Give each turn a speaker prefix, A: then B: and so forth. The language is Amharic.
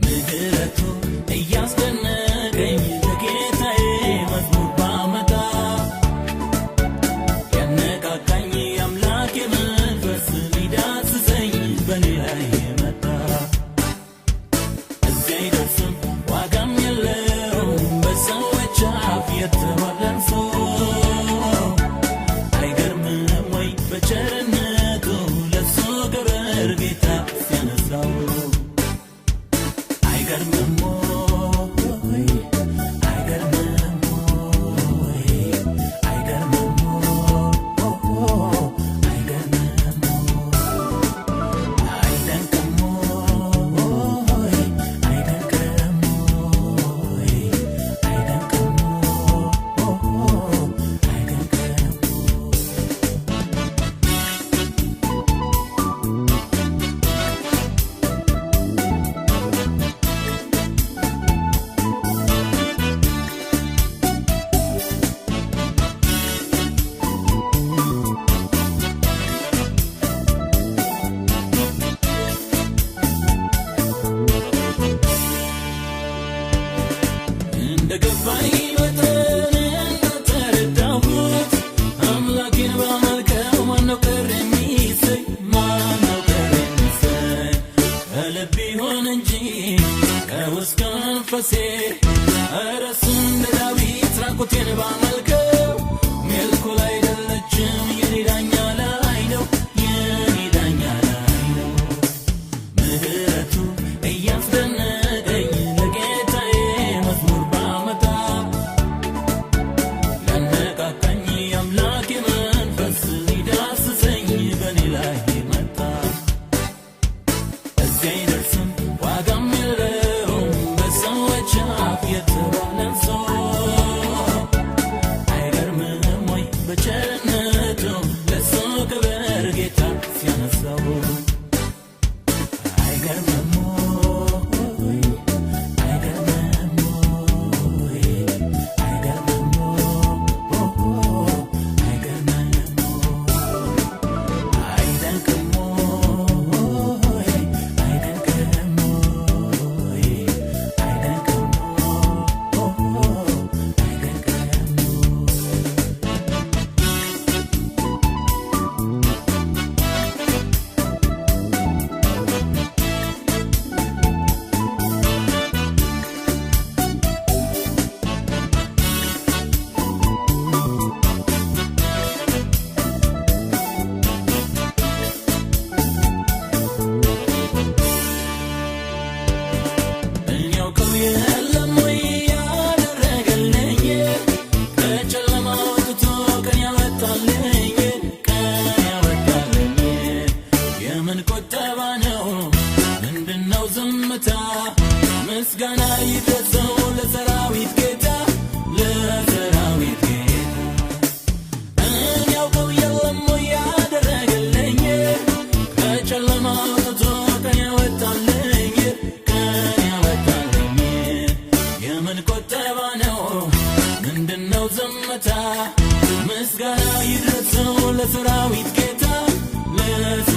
A: ምህረቱ እያስደነቀኝ ለጌታዬ መዝሙር ባመጣ፣ ያነቃቃኝ አምላኬ መንፈስ ሊዳስሰኝ በኔ ላይ መጣ። እዚያ አይደርስም፣ ዋጋም የለውም በሰዎች አፍ የተባለን ሰው፣ አይገርምም ወይ በቸርነቱ ለሱ ክብር ጌታ ሲያነሳው? አይገርምም ወይ? አይገርምም ወይ? አይገርምም ወይ? አይገርምም ወይ? አይደንቅም ወይ? አይደንቅም ወይ? አይደንቅም ወይ? አይደንቅም? እንደ ገባኝ መጠን እንደተረዳሁት አምላኬን ባመልከው ማነው ቅር የሚሰኝ? ማነው ቅር የሚሰኝ? ከልብ ይሁን እንጂ ከውስጥ ከመንፈሴ፣ ኧረ እሱ እንደ ዳዊት ራቁቴን ባመልከው ሜልኮል አይደለችም፣ የኔ ዳኛ ላይ ነው፣ የኔ ዳኛ ላይ ነው። ምህረቱ እያስደነቀኝ ለጌታዬ መዝሙር ባመጣ፣ ያነቃቃኝ አምላኬ መንፈስ ሊዳስሰኝ በኔ ላይ መጣ። እዚያ አይደርስም፣ ዋጋም የለውም በሰዎች አፍ የተባለን ሰው፣ አይገርምም ወይ በቸርነቱ ለሱ ክብር ጌታ ሲያነሳው? አይገርምም ወይ? አይገርምም ወይ? አይገርምም ወይ? አይገርምም ወይ? አይደንቅም ወይ? አይደንቅም ወይ? አይደንቅም ወይ? አይደንቅም ወይ? እሚያውቀው የለም ወይ ያደረገልኝ? ከጨለማ አውጥቶ ቀን ያወጣልኝ፣ ቀን ያወጣልኝ። የምን ቁጠባ ነው? ምንድነው ዝምታ? ምስጋና ይድረሰው ለሰራዊት ጌታ፣ ለሰራዊት ጌታ። እሚያውቀው የለም ወይ ያደረገልኝ? ከጨለማ አውጥቶ ቀን ያወጣልኝ፣ ቀን ያወጣልኝ። የምን ቁጠባ ነው? ምንድነው ዝምታ? ምስጋና ይድረሰው ለሰራዊት ጌታ፣ ለሰራዊት